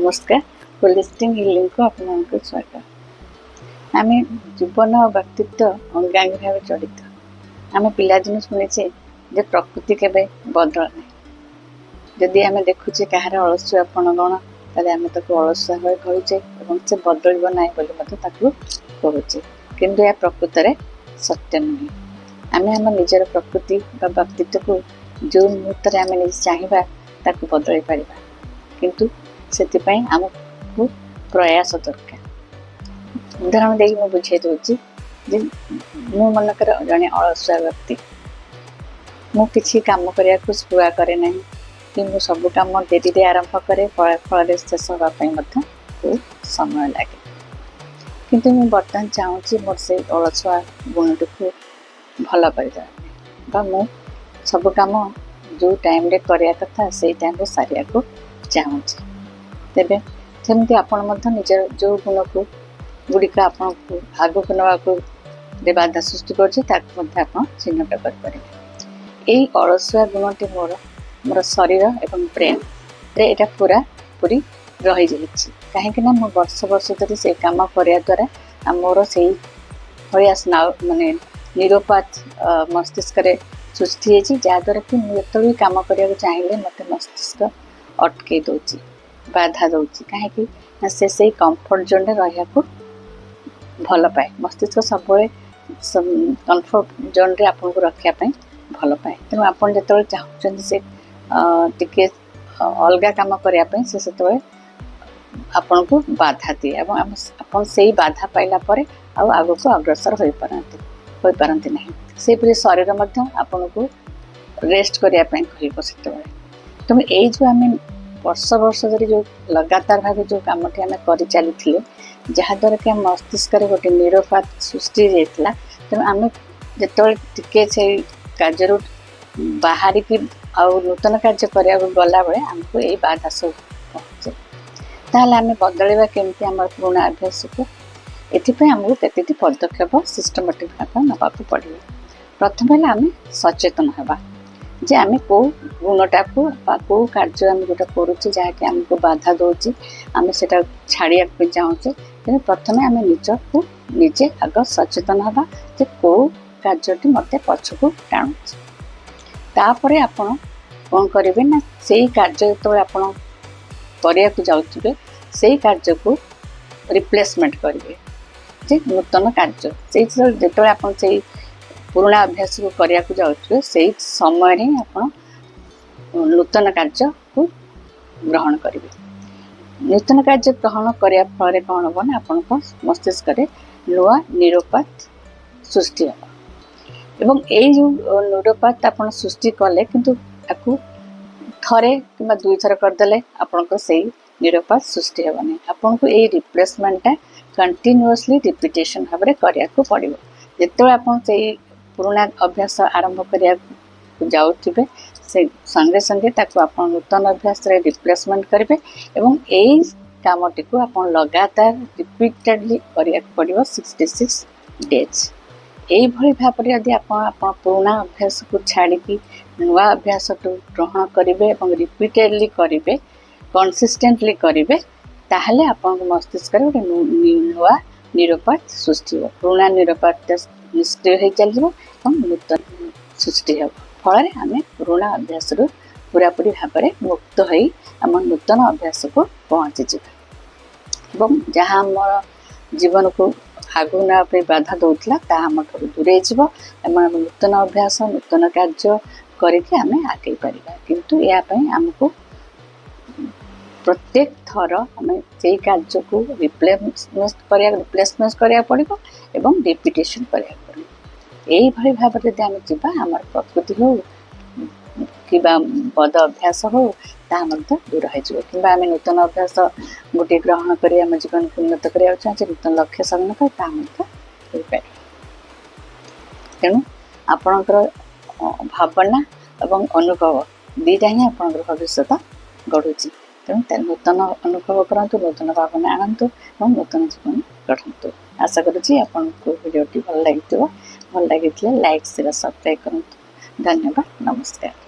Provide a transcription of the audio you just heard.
ନମସ୍କାର, ହୋଲିଷ୍ଟିକ୍ ହିଲିଂକୁ ଆପଣମାନଙ୍କୁ ସ୍ୱାଗତ। ଆମେ ଜୀବନ ଆଉ ବ୍ୟକ୍ତିତ୍ୱ ଅଙ୍ଗାଙ୍ଗୀ ଭାବେ ଜଡ଼ିତ। ଆମେ ପିଲାଦିନୁ ଶୁଣିଛେ ଯେ ପ୍ରକୃତି କେବେ ବଦଳ ନାହିଁ। ଯଦି ଆମେ ଦେଖୁଛେ କାହାର ଅଳସୁଆପଣ ଗୁଣ, ତାହେଲେ ଆମେ ତାକୁ ଅଳସୁଆ ଭାବେ କହୁଛେ ଏବଂ ସେ ବଦଳିବ ନାହିଁ ବୋଲି ମଧ୍ୟ ତାକୁ କହୁଛେ। କିନ୍ତୁ ଏହା ପ୍ରକୃତରେ ସତ୍ୟ ନୁହେଁ। ଆମେ ଆମ ନିଜର ପ୍ରକୃତି ବା ବ୍ୟକ୍ତିତ୍ୱକୁ ଯେଉଁ ମୁହୂର୍ତ୍ତରେ ଆମେ ନିଜେ ଚାହିଁବା, ତାକୁ ବଦଳାଇ ପାରିବା। କିନ୍ତୁ ସେଥିପାଇଁ ଆମକୁ ପ୍ରୟାସ ଦରକାର। ଉଦାହରଣ ଦେଇକି ମୁଁ ବୁଝେଇ ଦେଉଛି ଯେ ମୁଁ ମନେକର ଜଣେ ଅଳସୁଆ ବ୍ୟକ୍ତି। ମୁଁ କିଛି କାମ କରିବାକୁ ସ୍ପୃହା କରେ ନାହିଁ କି ମୁଁ ସବୁ କାମ ଡେରିରେ ଆରମ୍ଭ କରେ। ଫଳରେ ଶେଷ ହେବା ପାଇଁ ମଧ୍ୟ ବହୁତ ସମୟ ଲାଗେ। କିନ୍ତୁ ମୁଁ ବର୍ତ୍ତମାନ ଚାହୁଁଛି ମୋର ସେଇ ଅଳସୁଆ ଗୁଣଟିକୁ ଭଲ କରିଦେବା ପାଇଁ ବା ମୁଁ ସବୁ କାମ ଯେଉଁ ଟାଇମ୍ରେ କରିବା କଥା, ସେଇ ଟାଇମ୍ରେ ସାରିବାକୁ ଚାହୁଁଛି। ତେବେ ସେମିତି ଆପଣ ମଧ୍ୟ ନିଜର ଯେଉଁ ଗୁଣକୁ ଗୁଡ଼ିକ ଆପଣଙ୍କୁ ଆଗକୁ ନେବାକୁ ବାଧା ସୃଷ୍ଟି କରୁଛି, ତାକୁ ମଧ୍ୟ ଆପଣ ଚିହ୍ନଟ କରିପାରିବେ। ଏଇ ଅଳସୁଆ ଗୁଣଟି ମୋର ମୋର ଶରୀର ଏବଂ ବ୍ରେନ୍ରେ ଏଇଟା ପୁରା ପୁରି ରହିଯାଇଛି। କାହିଁକି ନା ମୁଁ ବର୍ଷ ବର୍ଷ ଧରି ସେଇ କାମ କରିବା ଦ୍ୱାରା ମୋର ସେଇ ଭଳିଆ ସ୍ନାୟୁ ମାନେ ନ୍ୟୁରୋପାଥ ମସ୍ତିଷ୍କରେ ସୃଷ୍ଟି ହେଇଛି, ଯାହାଦ୍ୱାରା କି ମୁଁ ଯେତେବେଳେ ବି କାମ କରିବାକୁ ଚାହିଁଲେ ମୋତେ ମସ୍ତିଷ୍କ ଅଟକେଇ ଦେଉଛି, ବାଧା ଦେଉଛି। କାହିଁକି ନା ସେ ସେଇ କମ୍ଫର୍ଟ ଜୋନ୍ରେ ରହିବାକୁ ଭଲ ପାଏ। ମସ୍ତିଷ୍କ ସବୁବେଳେ କମ୍ଫର୍ଟ ଜୋନ୍ରେ ଆପଣଙ୍କୁ ରଖିବା ପାଇଁ ଭଲ ପାଏ। ତେଣୁ ଆପଣ ଯେତେବେଳେ ଚାହୁଁଛନ୍ତି ସେ ଟିକେ ଅଲଗା କାମ କରିବା ପାଇଁ, ସେ ସେତେବେଳେ ଆପଣଙ୍କୁ ବାଧା ଦିଏ ଏବଂ ଆପଣ ସେଇ ବାଧା ପାଇଲା ପରେ ଆଉ ଆଗକୁ ଅଗ୍ରସର ହୋଇପାରନ୍ତି ନାହିଁ। ସେହିପରି ଶରୀର ମଧ୍ୟ ଆପଣଙ୍କୁ ରେଷ୍ଟ କରିବା ପାଇଁ କହିବ ସେତେବେଳେ। ତେଣୁ ଏଇ ଯେଉଁ ଆମେ ବର୍ଷ ବର୍ଷ ଧରି ଯେଉଁ ଲଗାତାର ଭାବେ ଯେଉଁ କାମଟି ଆମେ କରିଚାଲିଥିଲେ, ଯାହାଦ୍ୱାରା କି ଆମ ମସ୍ତିଷ୍କରେ ଗୋଟେ ନ୍ୟୁରୋପାଥ ସୃଷ୍ଟି ହେଇଯାଇଥିଲା, ତେଣୁ ଆମେ ଯେତେବେଳେ ଟିକେ ସେଇ କାର୍ଯ୍ୟରୁ ବାହାରିକି ଆଉ ନୂତନ କାର୍ଯ୍ୟ କରିବାକୁ ଗଲାବେଳେ ଆମକୁ ଏଇ ବାଧା ସବୁ ପହଞ୍ଚେ। ତାହେଲେ ଆମେ ବଦଳିବା କେମିତି ଆମର ପୁରୁଣା ଅଭ୍ୟାସକୁ? ଏଥିପାଇଁ ଆମକୁ କେତେଟି ପଦକ୍ଷେପ ସିଷ୍ଟମାଟିକ୍ ଭାବେ ନେବାକୁ ପଡ଼ିବ। ପ୍ରଥମେ ହେଲା ଆମେ ସଚେତନ ହେବା ଯେ ଆମେ କେଉଁ ଗୁଣଟାକୁ ବା କେଉଁ କାର୍ଯ୍ୟ ଆମେ ଯେଉଁଟା କରୁଛେ, ଯାହାକି ଆମକୁ ବାଧା ଦେଉଛି, ଆମେ ସେଇଟା ଛାଡ଼ିବାକୁ ପାଇଁ ଚାହୁଁଛେ। ତେଣୁ ପ୍ରଥମେ ଆମେ ନିଜକୁ ନିଜେ ଆଗ ସଚେତନ ହେବା ଯେ କେଉଁ କାର୍ଯ୍ୟଟି ମୋତେ ପଛକୁ ଟାଣୁଛି। ତାପରେ ଆପଣ କ'ଣ କରିବେ ନା, ସେଇ କାର୍ଯ୍ୟ ଯେତେବେଳେ ଆପଣ କରିବାକୁ ଯାଉଥିବେ, ସେଇ କାର୍ଯ୍ୟକୁ ରିପ୍ଲେସମେଣ୍ଟ କରିବେ ଯେ ନୂତନ କାର୍ଯ୍ୟ। ସେଇ ଯେତେବେଳେ ଆପଣ ସେଇ ପୁରୁଣା ଅଭ୍ୟାସକୁ କରିବାକୁ ଯାଉଥିବେ, ସେଇ ସମୟରେ ହିଁ ଆପଣ ନୂତନ କାର୍ଯ୍ୟକୁ ଗ୍ରହଣ କରିବେ। ନୂତନ କାର୍ଯ୍ୟ ଗ୍ରହଣ କରିବା ଫଳରେ କ'ଣ ହେବ ନା, ଆପଣଙ୍କ ମସ୍ତିଷ୍କରେ ନୂଆ ନ୍ୟୁରୋପାଥ ସୃଷ୍ଟି ହେବ। ଏବଂ ଏଇ ଯେଉଁ ନ୍ୟୁରୋପାଥ ଆପଣ ସୃଷ୍ଟି କଲେ, କିନ୍ତୁ ତାକୁ ଥରେ କିମ୍ବା ଦୁଇଥର କରିଦେଲେ ଆପଣଙ୍କ ସେଇ ନ୍ୟୁରୋପାଥ ସୃଷ୍ଟି ହେବନି। ଆପଣଙ୍କୁ ଏଇ ରିପ୍ଲେସମେଣ୍ଟଟା କଣ୍ଟିନ୍ୟୁଅସଲି ରିପିଟେସନ୍ ଭାବରେ କରିବାକୁ ପଡ଼ିବ। ଯେତେବେଳେ ଆପଣ ସେଇ ପୁରୁଣା ଅଭ୍ୟାସ ଆରମ୍ଭ କରିବାକୁ ଯାଉଥିବେ, ସେ ସଙ୍ଗେ ସଙ୍ଗେ ତାକୁ ଆପଣ ନୂତନ ଅଭ୍ୟାସରେ ରିପ୍ଲେସମେଣ୍ଟ କରିବେ ଏବଂ ଏଇ କାମଟିକୁ ଆପଣ ଲଗାତାର ରିପିଟେଡ଼ଲି କରିବାକୁ ପଡ଼ିବ 66 ଡେଜ୍। ଏଇଭଳି ଭାବରେ ଯଦି ଆପଣ ଆପଣ ପୁରୁଣା ଅଭ୍ୟାସକୁ ଛାଡ଼ିକି ନୂଆ ଅଭ୍ୟାସକୁ ଗ୍ରହଣ କରିବେ ଏବଂ ରିପିଟେଡ଼ଲି କରିବେ, କନସିଷ୍ଟେଣ୍ଟଲି କରିବେ, ତାହେଲେ ଆପଣଙ୍କ ମସ୍ତିଷ୍କରେ ଗୋଟେ ନୂଆ ନ୍ୟୁରୋପାଥ ସୃଷ୍ଟି ହେବ। ପୁରୁଣା ନ୍ୟୁରୋପାଥଟା ନିଷ୍କ୍ରିୟ ହେଇ ଚାଲିଯିବ ଏବଂ ନୂତନ ସୃଷ୍ଟି ହେବ। ଫଳରେ ଆମେ ପୁରୁଣା ଅଭ୍ୟାସରୁ ପୁରାପୁରି ଭାବରେ ମୁକ୍ତ ହୋଇ ଆମ ନୂତନ ଅଭ୍ୟାସକୁ ପହଞ୍ଚିଯିବା ଏବଂ ଯାହା ଆମର ଜୀବନକୁ ଆଗକୁ ନେବା ପାଇଁ ବାଧା ଦେଉଥିଲା, ତାହା ଆମଠାରୁ ଦୂରେଇ ଯିବ ଏବଂ ଆମେ ନୂତନ ଅଭ୍ୟାସ, ନୂତନ କାର୍ଯ୍ୟ କରିକି ଆମେ ଆଗେଇ ପାରିବା। କିନ୍ତୁ ଏହା ପାଇଁ ଆମକୁ ପ୍ରତ୍ୟେକ ଥର ଆମେ ସେଇ କାର୍ଯ୍ୟକୁ ରିପ୍ଲେସମେଣ୍ଟ କରିବାକୁ ପଡ଼ିବ ଏବଂ ରିପିଟେସନ୍ କରିବାକୁ ପଡ଼ିବ। ଏଇଭଳି ଭାବରେ ଯଦି ଆମେ ଯିବା, ଆମର ପ୍ରକୃତି ହଉ କିମ୍ବା ବଦ ଅଭ୍ୟାସ ହଉ, ତାହା ମଧ୍ୟ ଦୂର ହେଇଯିବ। କିମ୍ବା ଆମେ ନୂତନ ଅଭ୍ୟାସ ଗୋଟିଏ ଗ୍ରହଣ କରି ଆମ ଜୀବନକୁ ଉନ୍ନତ କରିବାକୁ ଚାହୁଁଛେ, ନୂତନ ଲକ୍ଷ୍ୟ ସାଧନ କରି, ତାହା ମଧ୍ୟ ହେଇପାରିବ। ତେଣୁ ଆପଣଙ୍କର ଭାବନା ଏବଂ ଅନୁଭବ ଦୁଇଟା ହିଁ ଆପଣଙ୍କର ଭବିଷ୍ୟତ ଗଢ଼ୁଛି। ତେଣୁ ନୂତନ ଅନୁଭବ କରନ୍ତୁ, ନୂତନ ଭାବନା ଆଣନ୍ତୁ ଏବଂ ନୂତନ ଜୀବନ ଗଢ଼ନ୍ତୁ। ଆଶା କରୁଛି ଆପଣଙ୍କୁ ଭିଡ଼ିଓଟି ଭଲ ଲାଗିଥିବ। ଭଲ ଲାଗିଥିଲେ ଲାଇକ୍, ସେୟାର, ସବସ୍କ୍ରାଇବ୍ କରନ୍ତୁ। ଧନ୍ୟବାଦ, ନମସ୍କାର।